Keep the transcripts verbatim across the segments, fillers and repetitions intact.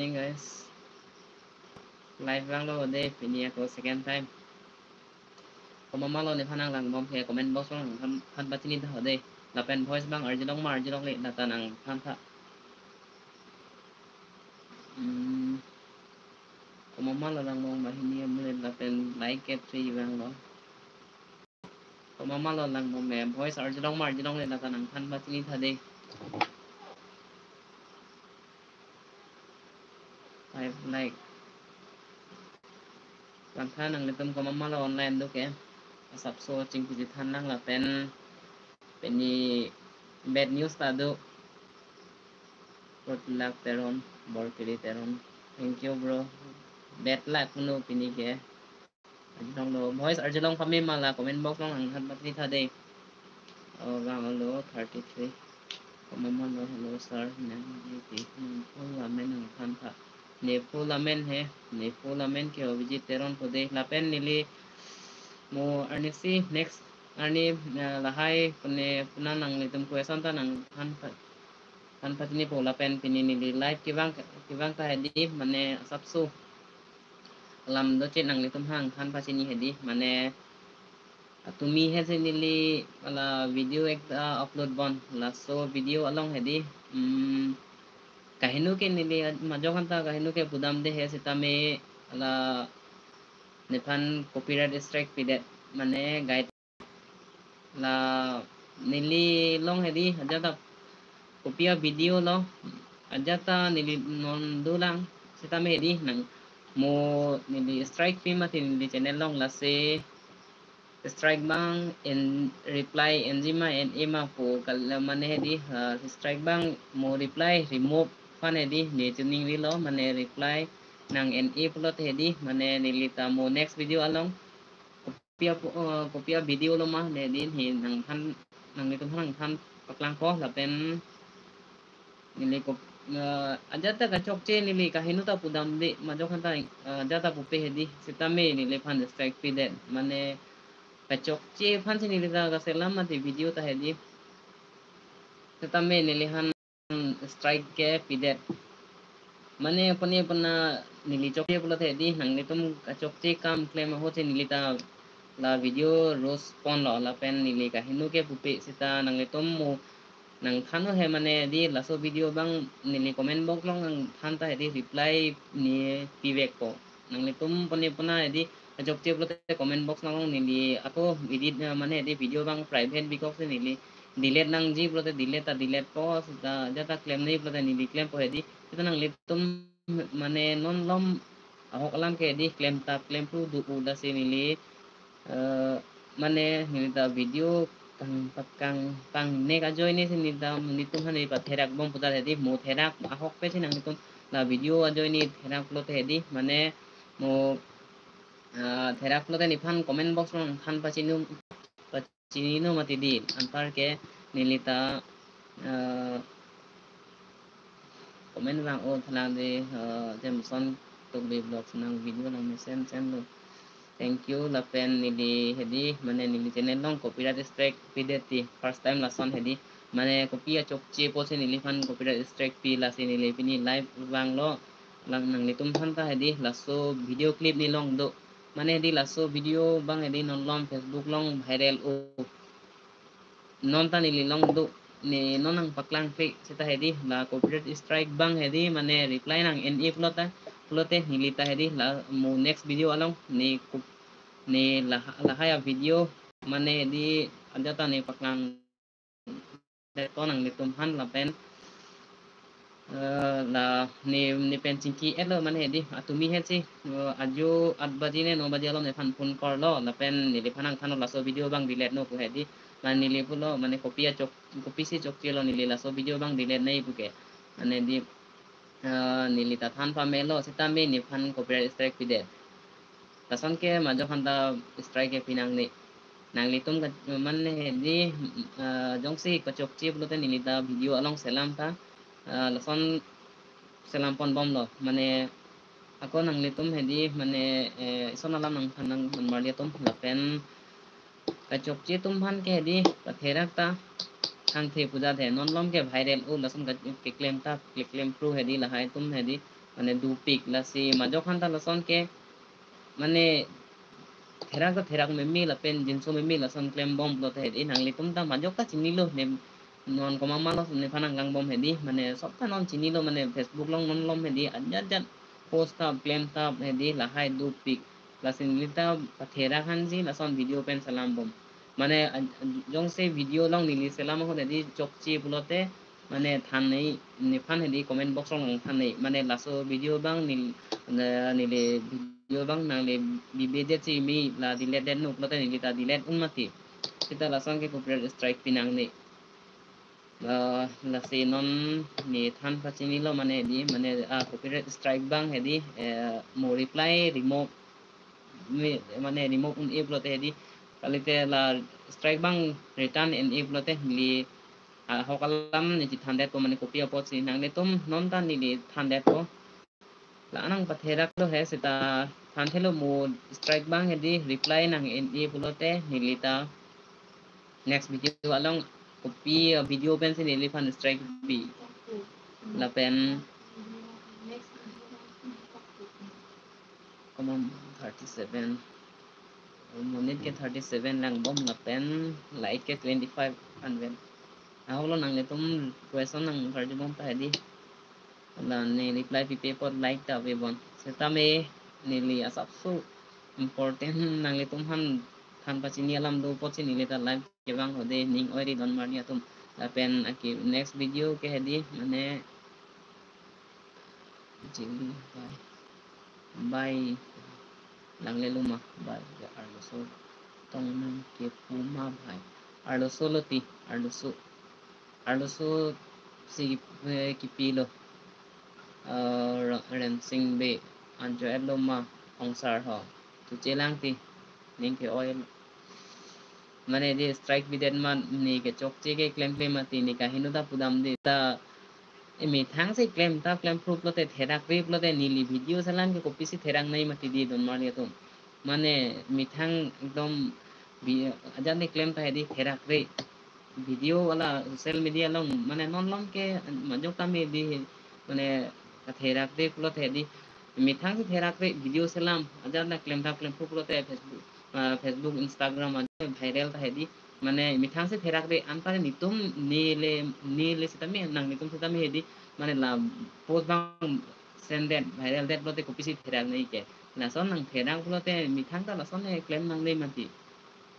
guys. Live vanglo dei, pini ako second time. Komat ma lo nephan nanglangbom ke comment box along nangthan, than pachini tha dei. Lapen voice abang arjulong ma arjulongle lata nangthan tha. Hmm. Komat ma lo langbom banghini amulet lapen like ke three vanglo. Komat ma lo langbom me, voice arjulong ma arjulongle lata nangthan pachini tha dei. Five like. Langtha nanglitum komat ma lo online do ke. Asapso chingki chethan lang lapen pini bad news ta do. Good luck Teron, Borkiri Teron. Thank you bro. Bad luck no pini ke. Arjulong lo. Voice arjulong pame ma la comment box along nangthan pachini tha dei. Oh, vanglo thirty three. Komat ma lo, hello sir. Nang di ti nang full amen nangthan tha. Ne full amen he. Ne full amen ke Abhijit Teron po dei. Lapen neli mo arnisi next arni, eh, lahai pune puna nanglitum question ta nangthan pha, than pachini po lapen pini neli live kevang, kevang ta hedi mane asapso alam do chit nanglitum aphan nangthan pachini hedi mane atumi he si neli hala video ekta upload bon laso video along hedi, hmm, kaheno ke neli majok anta kaheno ke pudam dei he sitame hala nephan copyright strike pidet mane guide la neli along hedi ajat ta kopi a video lo ajat ta neli non dolang sitame hedi nang mo neli strike pi mati neli channel along lasi strike abang en reply enji ma en-e ma po kal mane hedi, ah, strike abang mo reply remove aphan hedi ne chuningrilo mane reply nang en-e pulote hedi mane neli ta mo next video along kopi a po, eh, kopi a video lo ma ne din he nangthan nanglitum aphan nangthan paklang ko lapen neli ko, eh, ajat ta kachokche neli kaheno ta pudam dei majok anta, eh, ajat ta pupe hedi sitame neliphan strike pidet mane kachokche aphan si neli ta kaselam mati video ta hedi sitame neliphan strike ke pidet. Mane pune puna neli chokche pulote hedi nanglitum kachokche kam klem ahut si neli ta la video roast ponlo lapen neli kaheno ke pupe sita nanglitum mo nangthan o he mane di laso video abang neli comment box along nangthan ta hedi reply ne pivek po. Nanglitum pune puna hedi kachokche pulote comment box along neli ako edit, eh, mane hedi video abang private bikok si neli delete nangji pulote delete ta delete po sita ajat ta klem nangji pulote neli klem po hedi sita nanglitum mane non malom ahok alam ke hedi klem ta klem pu do u lasi neli, eh, mane neli ta video kang pakang pangnek ajoine si neli ta nelitum aphan neli patherak bom puta hedi mo therak ahok pen si nanglitum la video ajoine therak pulote hedi mane mo, eh, therak pulote nephan comment box along nangthan pachini, pachini no mati di anpar ke neli ta, eh, comment vang o thalang di, eh, Jameson Tokbi Vlogs nang video nang mesen sen lo. Thank you lapen neli hedi mane neli channel along copyright strike pidet ti first time lason hedi mane kopi a chokche po si neliphan copyright strike pi lasi neli pini live vanglo lang nanglitum aphan ta hedi laso video clip ne long do mane hedi laso video abang hedi non malom Facebook along viral o non ta neli long do ne non nangpaklang kri sita hedi la copyright strike abang hedi mane reply nang en-e pulote pulote neli ta hedi la mo next video along ne kup ne lah lahai a video mane hedi ajat ta ne paklang to nanglitum aphan lapen, eh, la ne ne pen chingki etlo mane hedi atumi he si, eh, ajo at baji ne no baji alom nephan phone korlo lapen neliphan nangthan laso video abang delete no pu hedi mane neli pulo mane kopi a chok kopi si chokche lo neli laso video abang delete nangji pu ke mane di, eh, neli ta than pamelo sitame nephan copyright strike pidet. Lason ke majok anta strike ke pi nangne. Nanglitum ka mane hedi, eh, jongsi kachokche pulote neli ta video along selam ta, eh, lason selam pon bomlo. Mane ako nanglitum hedi mane, eh, ison alam nangthan nang nanmarli atum lapen kachokche atum aphan ke hedi patherak ta thangthe pu jat he non malom ke viral o lason ka keklem ta keklem pro hedi lahai atum hedi mane dopik, lasi majok aphan ta lason ke mane therak ta therak meme lapen jinso meme lason klembom pulote hedi, nanglitum ta majok ta chinilo ne, non komat ma lo nephan nanglangbom hedi, mane sob ta non chinilo, mane Facebook along non malom hedi, ajat ajat post ta klem ta hedi, lahai dopik. Lasi neli ta patherak aphansi lason video pen selambom. Mane a-, jongsi video along neli selam ahut hedi chokche pulote, mane than nangji, nephan hedi comment box along than nangji. Mane laso video abang nel-, eh, neli video abang nangli bibe det si me la delete det non pulote neli ta delete un mati. Seta lason ke copyright strike pi nangne. Eh, lasi non ne than pachinilo mane hedi, mane, ah, copyright strike abang hedi, eh, mo reply remove, me, mane remove un-e pulote hedi. Kalite la strike abang return en-e pulote neli, ah, ahok alam ne chethan detpo, mane kopi apotsi, nanglitum non ta neli than detpo. La nangpatherak lo he, seta thanthelo, mo strike abang hedi reply nang en-e pulote neli ta next video along kopi, uh, video pensi neliphan strike pi. Lapen komam thirty seven. Monit ke thirty seven langbom lapen like ke twenty five anvet. Ahok lo, nanglitum question nangkarjubom ta hedi. La ne reply pipe apot like ta avebom. Setame neli asapso important nanglitum aphan than pachini alam do apotsi neli ta live kevang ahut hedi, ning oiri don marli atum. Lapen aki next video ke hedi, mane Jili bai. Bai. Langlelo ma bai. Ya arloso tong nangkepu ma bai. Arloso lo ti, arloso. Arloso si, eh, kipilo. Eh, Ra-, Rensing Bey. Anjo et lo ma ongsar ho. Tu chelang ti. Ning ke-oi. Mane hedi strike pidet ma, ne kechokche ke klemkle mati, ne kaheno ta pudam di ta. E methang si klem ta klem phru pulote therakre pulote neli video selam ke kopisi therak nangji mati di don marli atum. Mane methang ekdom bi-, ajat ne klem ta hedi therakre. Video wala social media along mane non malom ke majok tame di, mane therakre pulote hedi. Methang si therakre video selam, ajat na klem ta klem phru pulote Facebook, ah, Facebook, Instagram ajat viral ta hedi. Mane methang si therakre, anpar netum nele, nele setame, nanglitum setame hedi. Mane la post abang send det, viral det pulote kopisi therak nangji ke. Lason nangtherak pulote methang ta lason ne klem nangne mati.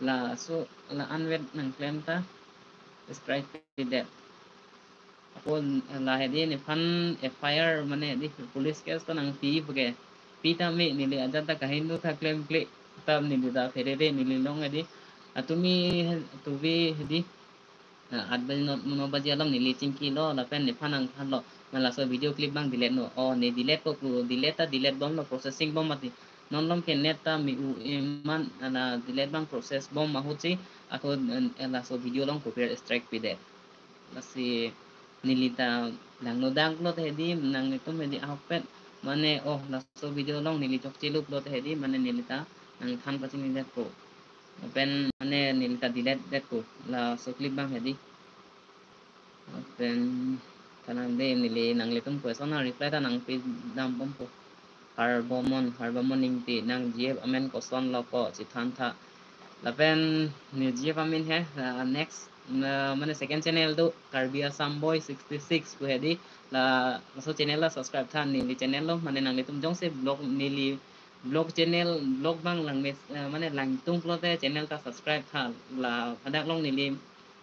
Laso la anvet nangklem ta strike pidet. Ako la hedi nephan F I R mane hedi police case ta nangpi puke. Pi tame neli ajat ta kaheno ta klemkle, ta neli ta pherere neli long hedi. Atumi tuvi hedi, ah, at baji no, no baji alom neli chingkilo lapen nephan nangthanlo. Ma laso video clip abang delete non. Oh, ne delete po ku, delete ta delete bomlo, processing bom mati. Non malom ke net ta me-u-e man, ala delete abang process bom ahutsi ako, eh, laso video along copyright strike pidet. Lasi neli ta langno dak pulote hedi, nanglitum hedi ahokpet mane, oh, laso video along neli chokchelo pulote hedi, mane neli ta nangthan pachini detpo. Lapen mane neli ta delete detpo laso clip abang hedi. Lapen kanang de neli nanglitum question a reply ta nangpi dam bompo. Harbomon, Harbomon Ingti, nang G F amen koson lo ko chethantha. Lapen ne G F amen he, ah, next, ah, mane second channel do, Karbi Assam Boy sixty six pu hedi, la, laso channel la subscribe tha, neli channel lo, mane nanglitum jongsi vlog neli, vlog channel, vlog abang langme, ah, mane langtung pulote channel ta subscribe tha, la hadak along neli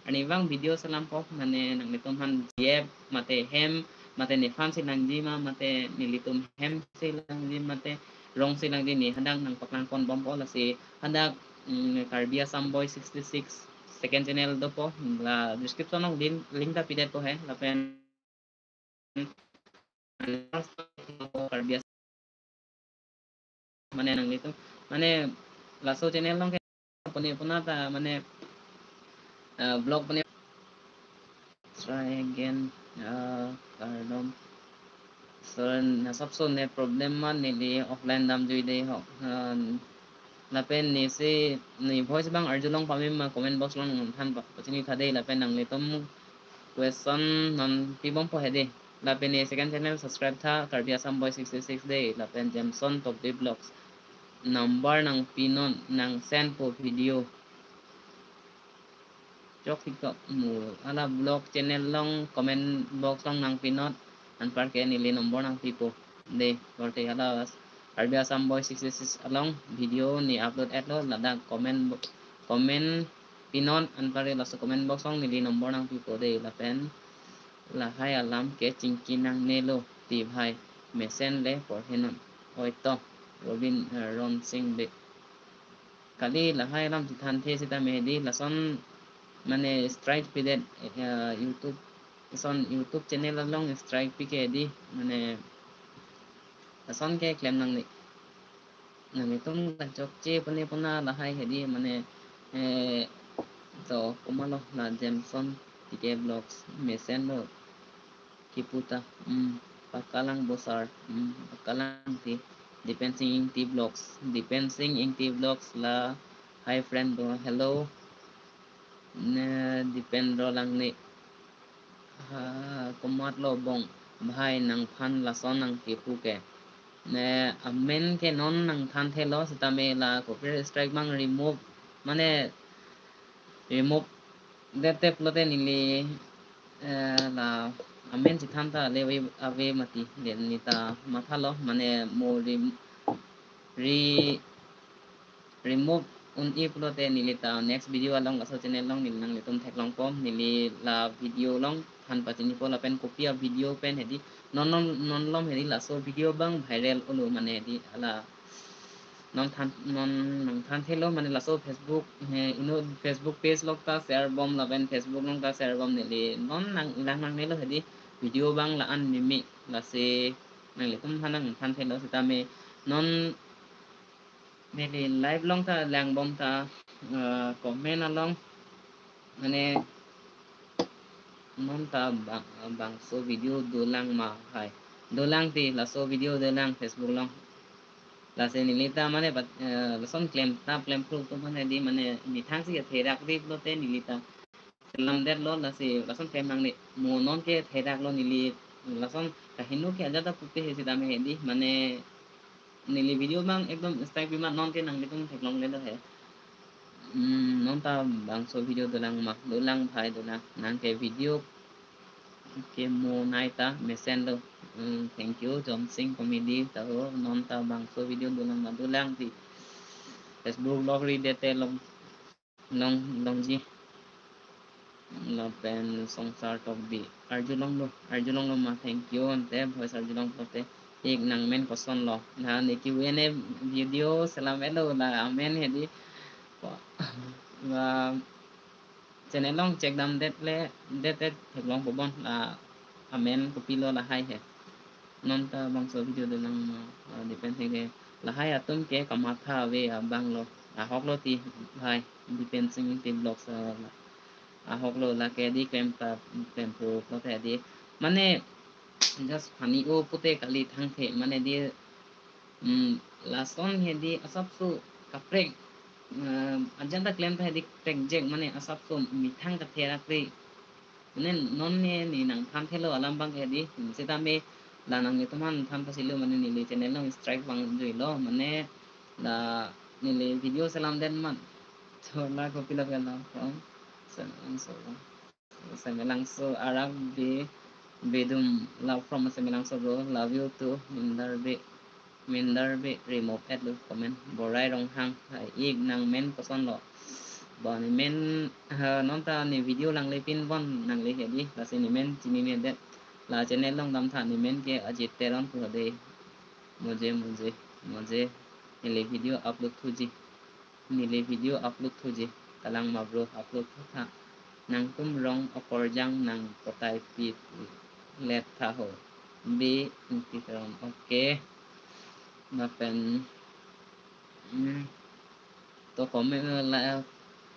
arnivang video selampo, mane nanglitum aphan G F mate hem, mate nephan si langji ma, mate nelitum hem si langji, mate rong si langji, ne hadak nangpaklang pon bompo, lasi hadak, mm, Karbi Assam Boy sixty six second channel dopo, la description along link, link ta pidetpo he, lapen Karbi As-, mane nanglitum, mane laso channel along ke pune puna ta mane, eh, vlog pune. Try again, eh, kardom. So, na sabso net problem ma neli offline damjui de ho. Eh, lapen nesi ne voice abang arjulong pame ma comment box along than pa, pachini tha de, lapen nanglitum question non pi bompo hedi. Lapen ne second channel subscribe tha, Karbi Assam Boy sixty six dei, lapen Jameson Tokbi Vlogs. Number nangpinon, nang send po video. Chok TikTok mo, hala vlog channel along comment box along nangpinon, anparke neli number nangpipo. Dei, korte hala Karbi Assam Boy sixty six along video ne upload etlo, ladak comment bo-, comment pinon, anparke laso comment box along neli number nangpipo dei, lapen lahai alam ke chingki nangnelo ti bhai, mesen le porhenon. Oi to, Robin, eh, Ronsing Bey. Kali lahai alam chethanthe sitame hedi lason mane strike pidet, eh, YouTube, lason YouTube channel along strike pi ke hedi mane lason ke klem nangne. Nanglitum kachokche pone pona lahai hedi mane, eh, to komatlo la Jameson T K Vlogs mesenlo kipu ta, hmm, pakalang bosar, hmm, pakalang ti, Dipen Sing Ingti Vlogs, Dipen Sing Ingti Vlogs la, hi friend bo, hello, ne Dipendro Langne, ha, komatlo bong, bhai nangphan lason nangkipu ke, ne amen ke non nangthanthelo sitame la copyright strike abang remove, mane remove det te pulote neli, eh, la amen chethantha le ave, ave mati, le neli ta mathalo, mane mo re, re, remove un-e pulote neli ta next video along laso channel along neli nanglitum theklongpo, neli la video along than pachinipo lapen kopi a video pen hedi non non non lom hedi laso video abang viral olo mane hedi hala non than, non nangthanthelo mane laso Facebook, he, ino Facebook page along ta share bom lapen Facebook along ta share bom neli non nang, lang nangnelo hedi video abang la-an meme lasi nanglitum aphan nangthanthelo sitame non neli live along ta lang bom ta, eh, comment along mane non ta bang, bangso video dolang ma hai. Dolang ti laso video dolang Facebook along. Lasi neli ta mane bat, eh, lason klem ta klem phru atum mane hedi mane methang si therak ri pulote neli ta selam detlo lasi lason klem nangne. Mo non ke theraklo neli lason kaheno ke ajat ta pupe he sitame hedi mane neli video abang ekdom strike pi ma non ke nanglitum theklonglelo he. Hmm, non ta bangso video dolang ma, dolang bhai dolang. Nang ke video ke mo nai ta mesenlo. Hmm, thank you, John Singh Comedy ta ho, non ta bangso video dolang ma, dolang ti. Facebook log ri det te long, long, longji. Lapen Songsar Tokbi. Arjulonglo, arjulonglo ma, thank you ante, voice arjulong pulote. Ik nangmen kosonlo. La ne Q and A video selam etlo la amen hedi. Ko, la channel along check dam det le, det det theklongpo bon la amen kopilo lahai he. Non ta bangso video dolang ma, ah, Dipen Sing ke lahai atum ke kamatha ave abang lo. Ahoklo ti bhai, Dipen Sing Ingti Vlogs, ah, ahoklo lake di klem ta klem phru pulote di. Mane just funny o pute kali thangthe mane di, hmm, lason hedi asapso kaprek, eh, ajat ta klem ta hedi prekjek mane asapso methang katherak ri. Mane non ne ne nangthanthelo alam abang ke hedi, sitame la nanglitum aphan than pachilo mane neli channel along strike abang juilo, mane la neli video selam det man. So la kopilo ke la from Semelangso, Semelangso arak be bedum, love from Semelangso bro, love you too, Mindar be. Mindar be remove etlo comment. Borai Ronghang, hai ik nangmen kosonlo. Ba ne men, ha, non ta ne video langle pin bon nangle hedi, lasi ne men chinine det. La channel along dam tha, ne men ke Ajit Teron pu dei. Muje, muje, muje neli video upload thuji. Neli video upload thuji. Kalang ma bro, upload thu tha. Nangtum rong akorjang nang kotai pi let tha ho. Be Ingti Teron. Okay. Lapen, hmm, to comment, eh, la,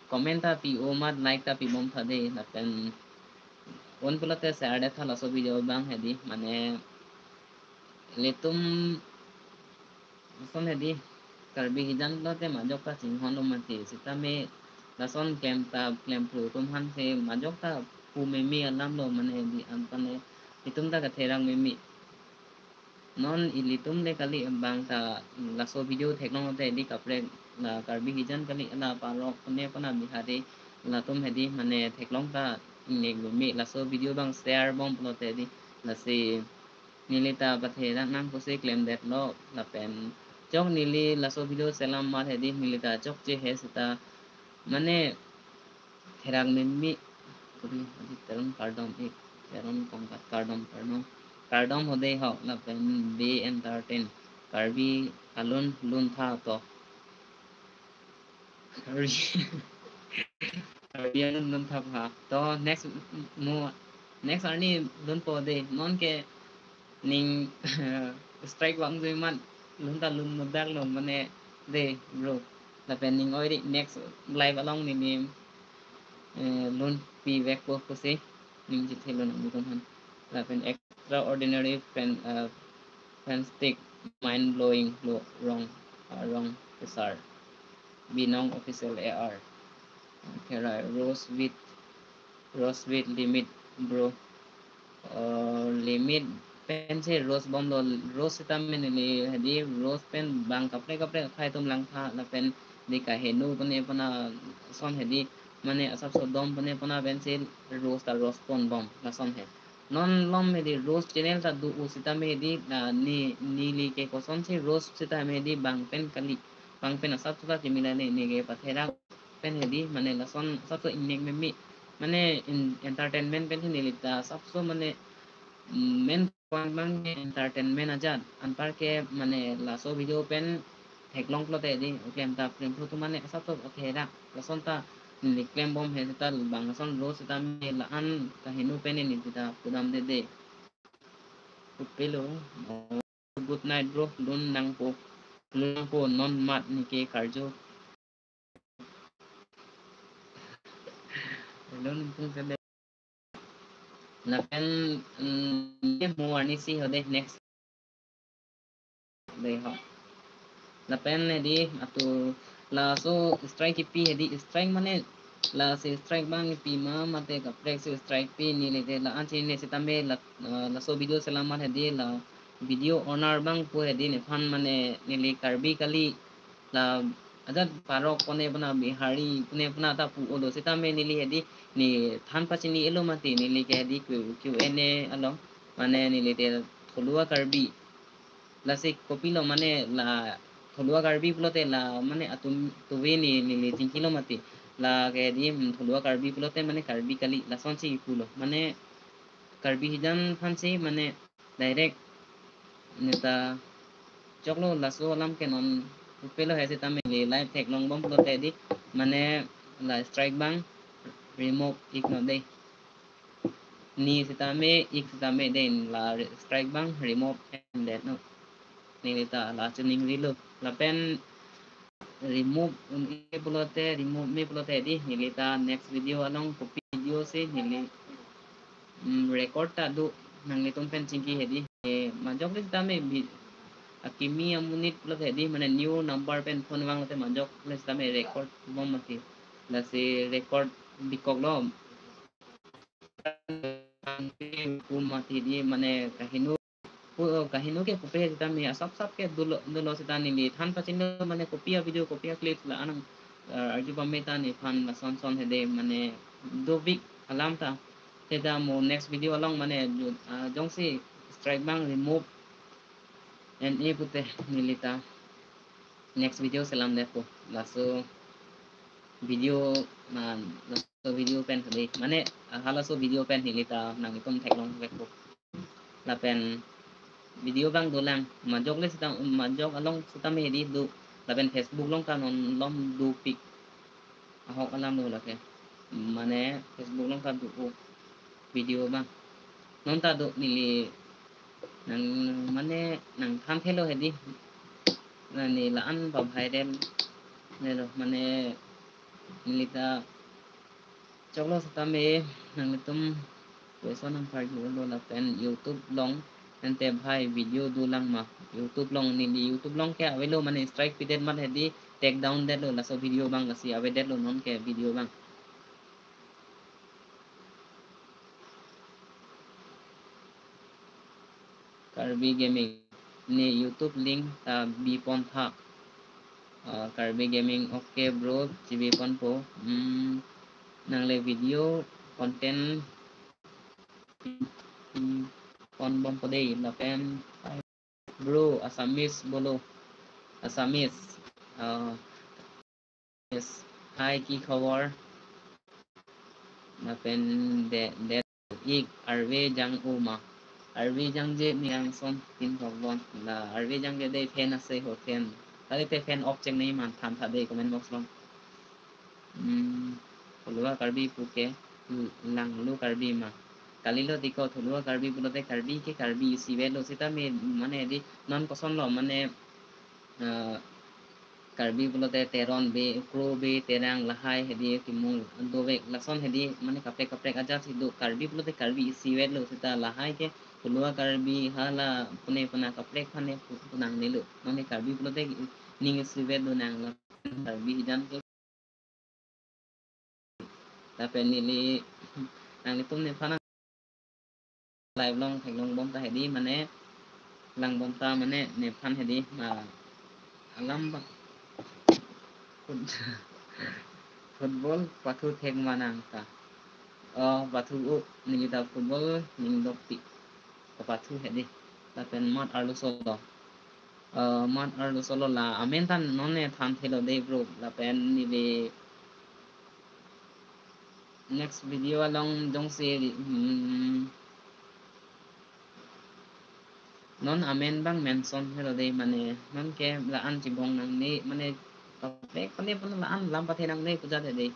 comment ta pi o mat, like ta pi bom tha dei. Lapen un pulote share det tha laso video abang hedi. Mane ilitum lason hedi Karbi hijan pulote majok ta chinghonlo mati, sitame lason klem ta klem phru atum aphan si majok ta pu meme alam lo mane hedi, anpane Itum ta katherak meme. Non ilitum le kali, bang ta laso video theklong te di kaprek la Karbi hijan kali, la parok pune puna Bihari latum hedi mane theklong ta ingnek meme, laso video bang share bom pulote di, lasi neli ta patherak nang pusi klemdetlo. Lapen chok neli laso video selam amat hedi neli ta chokche he seta mane therak meme. Kuri adi Teron kardom ik, Teron kongkat kardom, kardom, kardom hode hok lapen be entertain Karbi alun lun tha to. Karbi, Karbi alun lun tha ha. To next mo, next arni lun po de. Non ke ning strike vang jui man, lun ta lun mudak lo mane de bro. Lapen ning oi di next live along ning ning, eh, lun pi vek po pusi ning chithe lo nang itum aphan. Lapen extraordinary fan, eh, fantastic, mind blowing lo, wrong, uh, wrong sir. Binong official A R. Okay, right. Roast with, roast with limit, bro. Uh, limit pen si roast bomlo, roast seta mane neli hedi roast pen bang kaprek kaprek akhai atum langtha lapen di kaheno pune puna ason hedi mane asapso dom pune puna pen si roast ta roast pon bom lason he. Non lom hedi roast channel ta do-o seta mane hedi, ah, ne, neli ke kosonsi roast seta mane hedi bang pen kali, bang pen asapso ta chimila ne, ne ke patherak pen hedi mane lason asapso ingnek meme mane in-, entertainment pen si neli ta asapso mane, mm, main point bang ke entertainment ajat, anpar ke mane laso video pen theklong pulote di klem ta klem putu mane asapso therak lason ta neli klem bom he seta bang lason roast seta mane la-an kaheno pen neli ta pudam de de. Upelo. Good night bro, lun nangpo, lun nangpo, non mat neke karju. Lun nangpo sebe. Lapen, mm, ye mo arni si hode next. De ho. Lapen hedi atu laso strike kipi hedi strike mane lasi strike bang pi ma mate kaprek si strike pi neli te la-an si ne sitame la, eh, laso video selam amat hedi la video owner bang pu hedi nephan mane neli Karbi kali la ajat parok pune puna Bihari pune puna ta pu-olo sitame neli hedi ne than pachini-elo mati neli ke hedi Q, Q and A along mane neli te thulua Karbi. Lasi kopilo mane la thulua Karbi pulote la mane atum tuve ne neli chingkilo mati. La ke di, hmm, thulua Karbi pulote mane Karbi kali lasonsi pulo. Mane Karbi hijan aphansi mane direct neta choklo laso alam ke non upelo he sitame neli live theklong bom pulote di mane la strike bang remove ik non de. Ne sitame ik sitame den la re-, strike bang remove endetnon. Neli ta la chiningri lo. Lapen remove un-e pulote, remove me pulote di neli ta next video along kopi video si neli, mm, record ta do nanglitum pen chingki hedi. Eh, majok le sitame bi-, akimi amonit pulote di mane new number pen phone vanglote majok le sitame record bom mati. Lasi record bikoklo. Pu mati di mane kaheno, pu, kaheno ke pupe sitame asap sap ke dolo, dolo sita neli than pachinlo mane kopi a video kopi a clips la anang, eh, arju pame ta nephan lason son hede mane dovik alam ta. Seta mo next video along mane ju-, ah, jongsi strike bang remove en e pute neli ta next video selam depo. Laso video, man, laso video pen hali. Mane, ah, halaso video pen hili ta nanglitum theklong vekpo. Lapen video bang dolang, majok le sita, majok along sitame hedi do. Lapen Facebook along ta non lom dopik. Ahok alam do lake. Mane Facebook along ta do-o video bang. Non ta do neli nang mane nangthan thelo hedi. Neli la-an pa viral lelo mane neli ta choklo sitame nanglitum question nangkarju-olo lapen YouTube along ante bhai video dolang ma. YouTube along neli YouTube along ke avelo mane strike pidet mat hedi take down detlo laso video bang lasi avedetlo non ke video bang. Karbi Gaming. Ne YouTube link ta bipon tha. Ah, Karbi Gaming, okay bro, chibiponpo. Hmm, nangle video content, hmm, ponbompo dei, lapen bro, Assamese bolo. Assamese. Ah, yes. Hi, ki khobor? Lapen de, de ik arve jang-o ma. Arve jangje ne angson tin thok bon. La arve jangje dei fan ase ho fan. Tali te fan off cheng nei man than tha dei comment box along. Hmm, thulua Karbi puke langlo Karbi ma. Kalilo tiko thulua Karbi pulote Karbi ke Karbi isivet lo sitame mane di non kosonlo mane, eh, Karbi pulote Teron be, Kro be, Terang lahai hedi kimung dovek lason hedi mane kaprek kaprek ajat si do. Karbi pulote Karbi isivet lo sita lahai ke thulua Karbi hala pune puna kaprek phane pu-, punang nelo. Mane Karbi pulote ning isivet do nang la Karbi hidan ke. Lapen neli nanglitum nephan live along theklong bom ta hedi mane lang bom ta mane nephan hedi ma alam ba foot-, football pathu thek manang ta. Oh, pathu u neli ta football ning dokti. Pathu hedi. Lapen mat arlo solo. Eh, mat arlo solo la amen ta non ne than thelo dei bro. Lapen neli next video along jongsi, hmm, non amen bang mention helo dei mane non ke la-an chibong nangne mane kaprek pone pon la-an lam pathe nangne puja dei.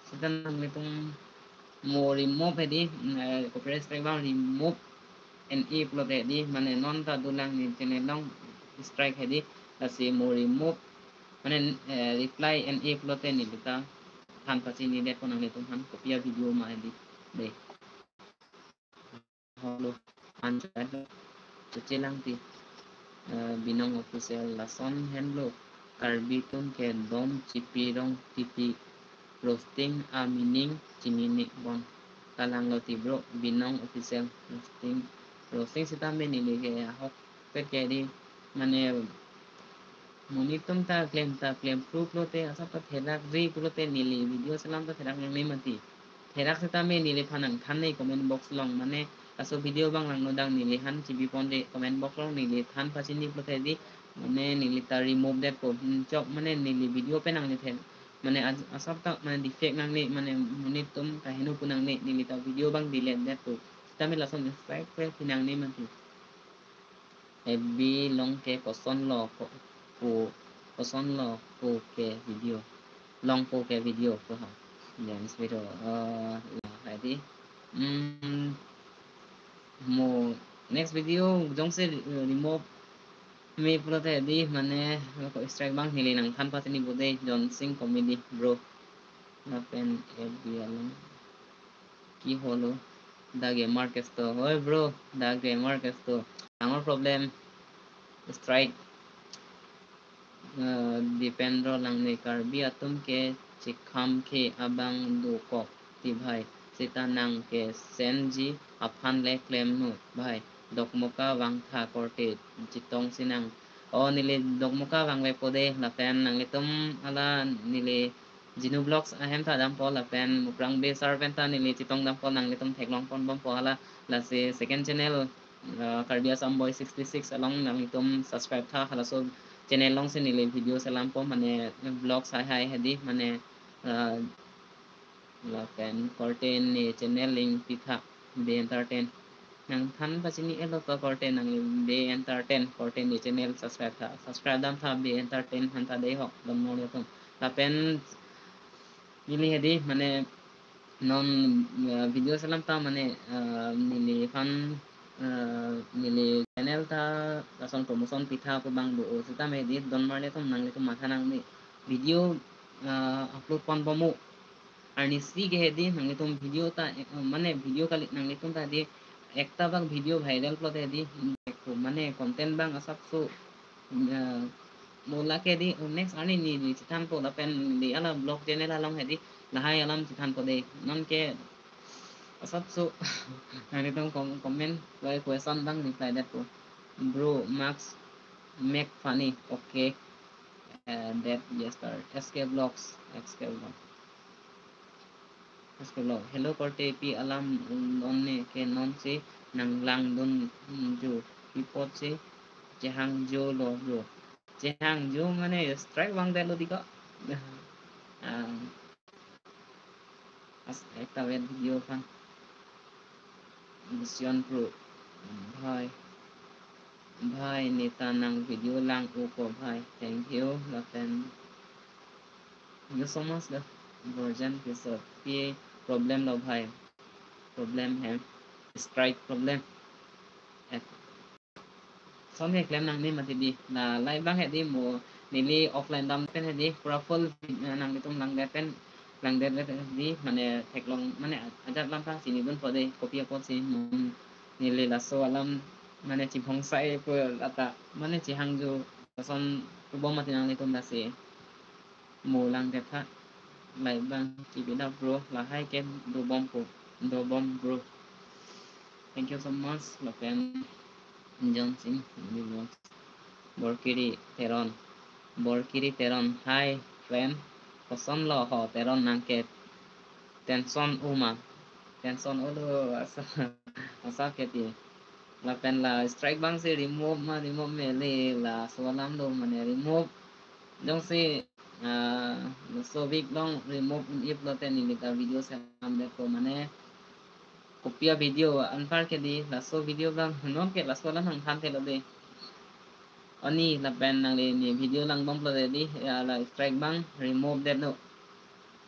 Sita nanglitum mo remove hedi, eh, copyright strike bang remove N A pulote hedi mane non ta dolang ne channel along strike hedi lasi mo remove mane, eh, reply N A pulote neli ta than pachini det ko nanglitum aphan kopi a video ma hedi dei. Holo, anchot lo. Cheche lang ti. Eh, Binong Official lason henlo. Karbi atum ke dom chipi rong tipi. Roasting a meaning chini ni bon. Kalang lo ti bro, Binong Official roasting. Roasting sitame neli ke ahok pet ke di mane monit atum ta klem ta klem pru pulote asap ta therak ri pulote neli video selam ta therak nangne mati. Therak sitame neliphan nangthan nei comment box along mane laso video bang langno dang neliphan chibi pon dei comment box along neli than pachini pulote di mane neli ta remove det ko. Hmm, chok mane neli video pen nangle the mane as-, asap ta mane defect nangne mane monit atum kaheno pu nangne neli ta video bang delete det ko. Sitame lason strike pe phi nangne mati. F B along ke koson lo ko, ko, koson lo ko ke video. Long ko ke video ko ha. James video. Eh, ya, hedi. Hmm, mo next video jongsi, eh, remove me pulote hedi mane ko strike bang neli nangthan pachini bo dei John Singh comedy bro. Lapen F B along. Ki holo? The Gamer Kesto. Hoi bro, The Gamer Kesto. Dangor problem. Strike. Eh, Dipendro Langne, Karbi atum ke chikham ke abang dokok ti bhai. Sita nang ke senji aphan le klem nu bhai. Dokmoka vangtha korte chitong sinang. O neli Dokmoka vangve po dei lapen nanglitum hala neli Jinu Vlogs ahem tha dampo lapen Mukrang Bey sir pen ta neli chitong dampo nanglitum theklong pon bompo hala lasi second channel, uh, Karbi Assam Boy sixty six along nanglitum subscribe tha halaso channel alongsi neli video selampo mane vlogs hai hai hedi mane, uh, lapen korte ne channel link pitha Bey Entertain. Nangthan pachini elo to korte nang Bey Entertain korte ne channel subscribe tha. Subscribe dam tha Bey Entertain han tha dei ho don mole tum. Lapen neli hedi mane non, eh, video selam ta mane, eh, neliphan, eh, neli channel ta lason promotion pitha ko bang do o sitame hedi don marli tum nanglitum matha nangne video, eh, upload pon bom o. Arnisi ke hedi nanglitum video ta, eh, mane video kali nanglitum ta hedi ekta bang video viral pulote hedi mane content bang asapso, eh, mo lake hedi next arni neli chithanpo lapen neli hala vlog channel along hedi lahai alam chithanpo dei non ke Sab so nanglitum com-, comment, like, question abang reply det po. Bro, Max make funny. Okay. Uh, that yes, sir. S K Vlogs, S K Vlog. S K Vlog. Hello, korte, pi alam lonne ke nonsi nanglangdun, mm, ju. Pi apotsi chehangjo lo, bro. Chehangjo mane strike vangdetlo dei ko. Ah, as ekta vet video aphan. Mission Pro. Bhai. Bhai, neta nang video lang-o ko bhai. Thank you. Lapen thank you so much, the version piece of P A problem lo bhai. Problem hai. Strike problem. Eh, som he klem nangne mati dei. La live abang he dei mo neli offline dam pen he dei. Pura full, eh, nanglitum langdet pen, langdet pen he dei. Mane theklong, mane ajat lam aphan chinidun po dei. Kopi apotsi, hmm, neli laso alam mane chibhongsai po lata. Mane chehangjo lason pu bom mati nanglitum lasi. Mo langdet tha. Live abang keep it up, bro. Lahai ke dobom po. Dobom, bro. Thank you so much. Lapen Johnson, Borkiri Teron. Borkiri Teron. Hi, friend. Koson lo ho Teron nang ke? Tension o ma? Tension o lo asa, asa ke ti. Lapen la strike abang si remove ma, remove mele, laso alam lo mane remove. Jongsi, ah, laso week along remove un-e pulote neli ta video selam det ko mane. Kopi a video anpar ke dei, laso video abang non ke laso alam nangthan thelo dei. Oni lapen nangli ne video langbom pulote dei, ya la strike abang remove detlo.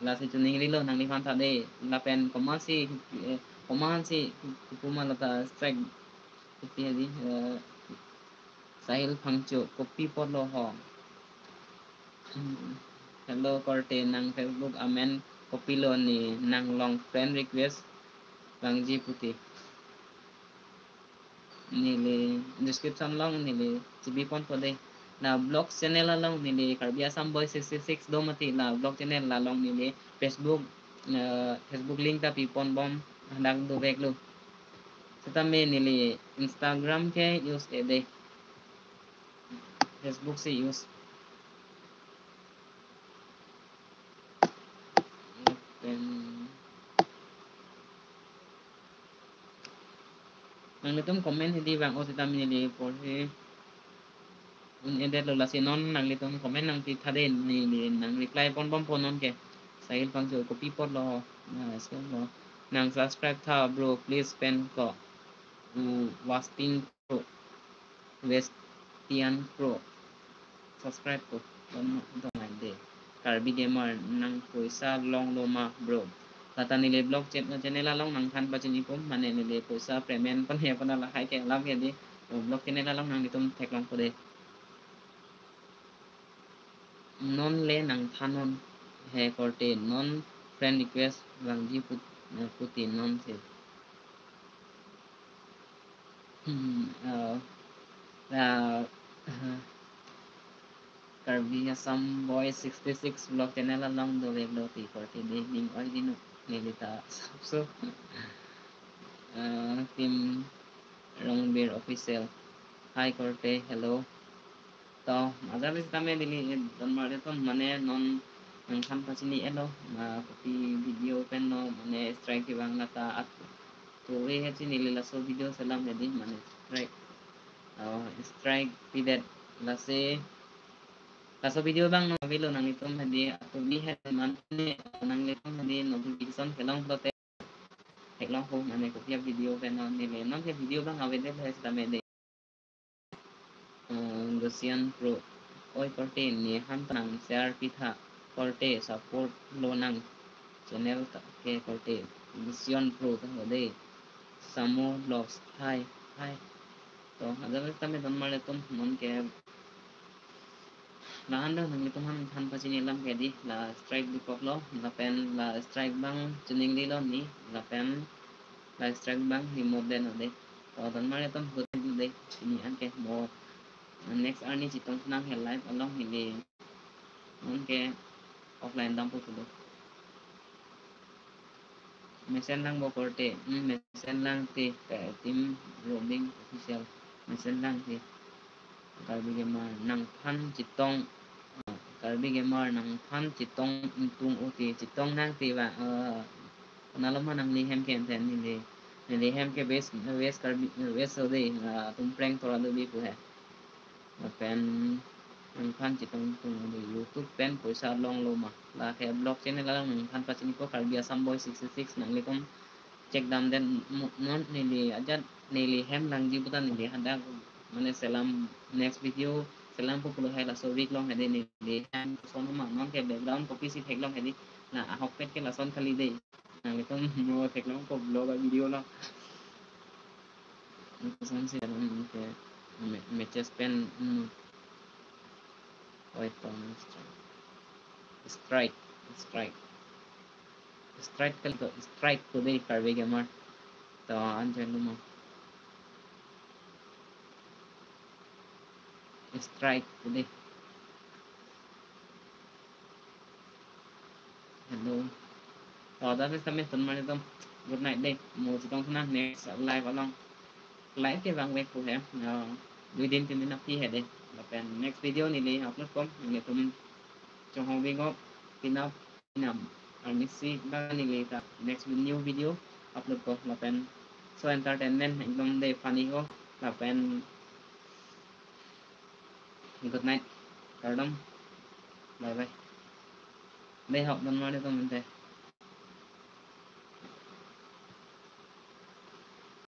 Lasi chuning rilo nangliphan ta dei. Lapen komatsi, eh, komatsi pu ma lata strike. Kopi dei, eh, Sahil Phangcho, kopi apotlo ho? Hmm. Hello, korte, nang Facebook amen kopilo, ne nanglong friend request vangji pu ti. Neli description along neli chibi pon po dei. La vlog channel along neli Karbi Assam Boy sixty six do mati, la vlog channel la along neli Facebook, eh, Facebook link ta pi pon bom hadak dovek lo. Setame neli Instagram ke use-e dei. Facebook si use. Lapen nanglitum comment he dei vang-o setame neli porhi un-e detlo, lasi non nanglitum comment nangpi tha dei, neli nang reply pon bom po non ke. Sahil Phangcho, kopi apotlo? Ah, so lo. Nang subscribe tha, bro, please pen ko. U Wasting Pro, Westian Pro. Subscribe ko. Don, don ande. Karbi Gamer, nang poisa longlo ma, bro? Lata neli vlog chan-, channel along nangthan pachini pum, mane neli poisa payment pon he pon lahai ke alam ke dei. Vlog channel along nanglitum theklong po dei. Non le nangthanon he korte, non friend request vangji put-, eh, pu ti non si. Hmm, eh, la, eh, Karbi Assam Boy sixty six vlog channel along dovek lo ti korte dei, ning oi dei no, neli ta sap so. Eh, Team Rongbir Official. Hi korte, hello. To, majar setame neli, eh, don marli atum mane non nangthan pachini-elo, ma kopi video pen no mane strike kevang lata at. To re he chini neli laso video selam he dei mane strike. Oh, strike pidet lasi. Laso video abang no avelo nanglitum he dei, atu bi he mane nanglitum he dei notification kelong pulote theklong po mane kopi a video pen no neli non ke video abang avedet he setame dei. Eh, Lucian Pro. Oi korte, ne aphan ta nang share pitha korte, support lonang channel ta ke korte. Lucian Pro ta ho dei. Samo Vlogs. Hi, hi. To, ajat setame don marli atum non ke. La-an do nanglitum aphan than pachini alam ke dei, la strike dokok lo, lapen la strike abang chuning rilo ne, lapen la strike abang remove det lo dei. To don marli atum good dei, pini an ke mo next arni chetong nang he live along he dei. Non ke offline dampo pulo. Mesen lang bo korte, hmm, mesen lang te, ke team Roaming Official, mesen lang te. Karbi Gamer nangphan chetong, ah, Karbi Gamer nangphan chetong ingtung o te, chetong nang te ba, eh, nalo ma nangli hem ke enten neli, neli hem ke West, West Karbi, West o de, ah, Tumpreng Tora Dubi pu he. Lapen nangphan chetong ingtung o de, YouTube pen poisa longlo ma. La ke vlog channel along nangphan pachini ko Karbi Assam Boy sixty six nanglitum check dam den mo-, non neli ajat neli hem langji puta neli hadak mane selam next video selam po pulo he laso week long he de neli hem son ma non ke background kopisi theklong he de na ahokpet ke lason kali de nanglitum mo theklong ko vlog a video lo. Lason si alam ke me-, matches pen, hmm. Oi, to, strike. Strike, strike. Strike kali to, strike today, Karbi Gamer. To, anjay lumo. Strike today. Hello. To, dak sitame ton mari tom. Good night dei. Mo chetong thunang next live along. Live ke vangvek po he. Ah, within tin din aphi he dei. Lapen next video neli upload kom. Nelitum chonghong bingok. Pinap, pinam. Arnisi ba neli ta next new video upload ko. Lapen so entertainment ekdom dei funny ko. Lapen good night. Kardom. Bye bye. Dei hok ton mari tom ante.